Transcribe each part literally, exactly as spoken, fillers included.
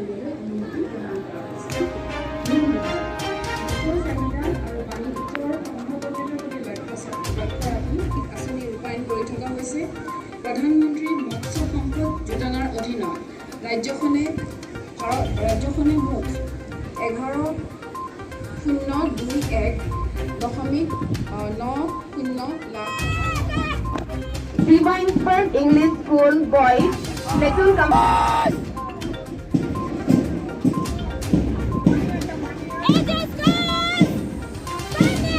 অনুমতি প্ৰদান কৰা হৈছে। লোক চেমিনাৰ আৰু বাণিজ্যৰ সম্ভাৱ্যতাৰ প্ৰতি লক্ষ্য লক্ষ্য ৰাখি আঁচনি ৰূপায়ণ কৰি থকা হৈছে। প্ৰধানমন্ত্ৰী মৎস্য সম্পদ যোজনাৰ অধীনত ৰাজ্যখনে ভাৰত ৰাজ্যখনে মুঠ এঘাৰ শূন্য দুই এক দশমিক, আহ, ন শূন্য লাখ টকা। Divine Spring English School Boys, Platoon Com-,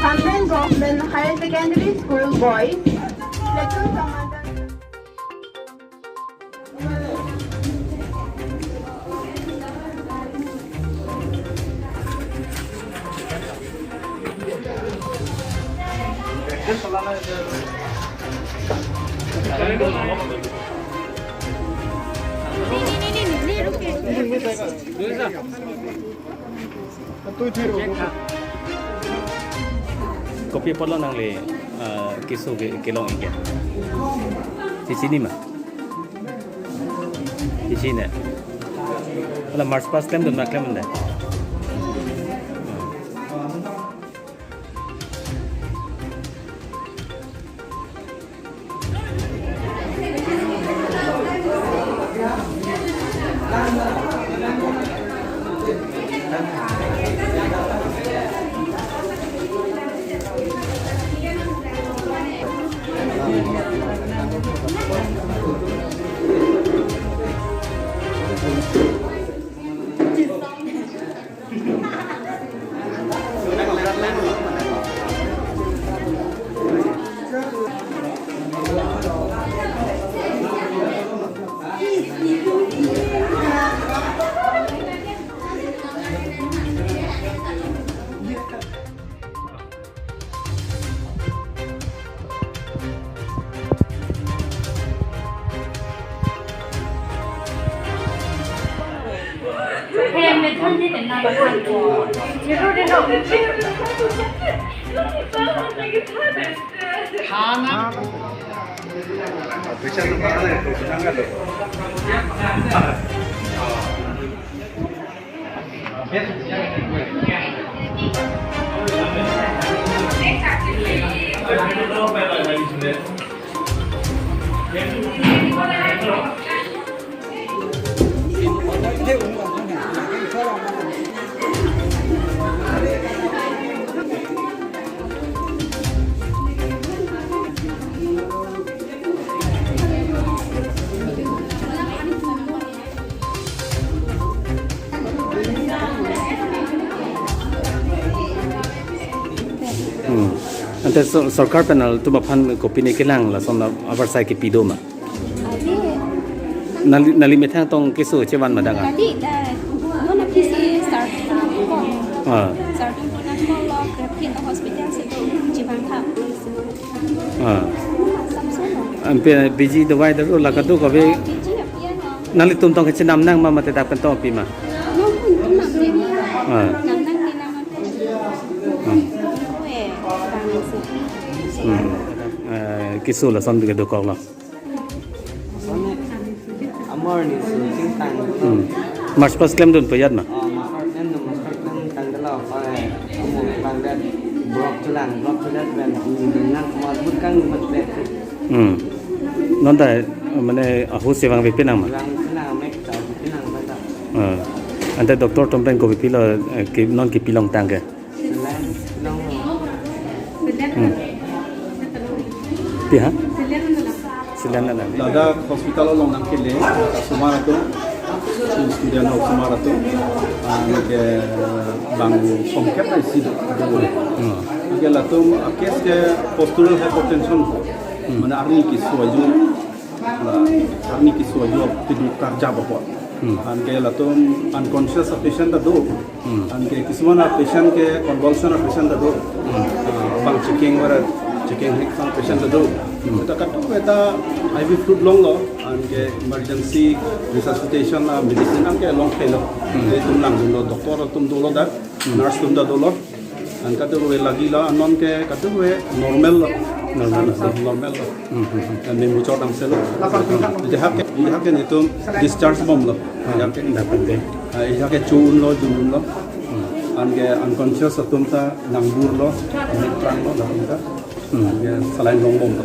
Kampen Government Higher Secondary School Boys, Platoon Commander. Kopi apotlo nangli, ah, keso ke kelong ingke? Chechini ma? Chechini. Hala march past klemdun ma, klem ande? Hmm. Ante so-, sorkar pen nangtum aphan kopine kelang, lason avarsai kepi do ma? Adi. Nangli, nangli methang tong keso chevan ma dak an? Adi, eh, non aphi si sar ko. Ah. Sar ko na ko lo, ke hospital si do, chevan tha. Ah. Samsung. Anpe biji dawai do la kado kave. Biji apian lo. Nanglitum tong kachenam nang ma mate dak pen tong pi ma? Nong pun tu nam de ni. Ah. Nam nang de nam. Hmm. Kue, bang si. Hmm. Eh, keso lason ke dokok lo. Amor ni si chingtang. Hmm. March past klemdun payat ma? Oh, March past klemdun, March past klemdun tanglo, eh, amor bang dat brok chulang, brok chulang ben, hmm, nang amor but kang mat bet. Hmm. Non ta, mane, ahut si vangve pinang ma? Vangve pinang, mek ta, pinang ba ta. Ah. Ante doctor atum pen kopi pilo, eh, ke, non kepi longtang ke? Saline long. Hmm. Pi ha? Saline lang. Ladak hospital along nangkele, osomar atum, student osomar atum, ah, ke bang songket na isi do. Hmm. Ke latum, ah, case ke postural hypertension. Hmm. Mane arni keso aju, la, arni keso aju aphi du karjap apot. Hmm. Anke latum unconscious a patient ta do. Hmm. Anke kisuman a patient ke convulsion a patient ta do. Hmm. Ah, bang checking wara checking hik sang patient ta do. Hmm. Ta katu eta I V fluid longlo, anke emergency resuscitation a medicine anke long thelo. Hmm. Itum langdunlo, doctor atum dolo dak, hmm, nurse atum ta dolo. An katuve lagi lo, anon ke katuve normal lo. Normal lo. Normal lo. Hmm, hmm, hmm. An memu chot damselo. Jahak ke, jahak ke netum discharge bomlo. Ah, jahak ke. Dapat deh. Ah, ejak ke cho-unlo, jun-unlo. Anke unconscious atum ta nangburlo, amek pranglo, latum ta. Anke saline longbomlo.